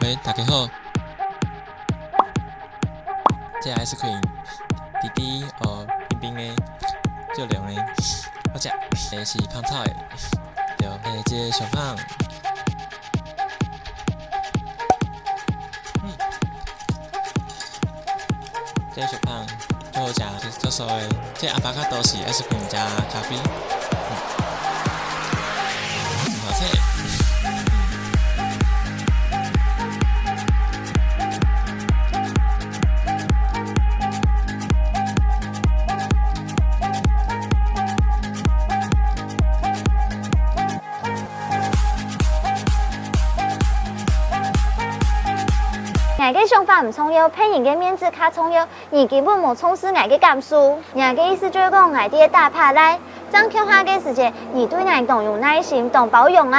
喂，大家好，這 ice cream 甜甜哦，冰冰的，足涼的，好食，是芳草的，對，這个上芳，這个上芳足好食，足酥的，這阿巴卡多是 ice cream 加咖啡，真好食。𠊎个想法毋重要，別人个面子較重要。你根本無重視𠊎个感受。𠊎个意思就是講，𠊎佇咧打拍內，這樣下個時節，你對𠊎當有耐心，當包容啊。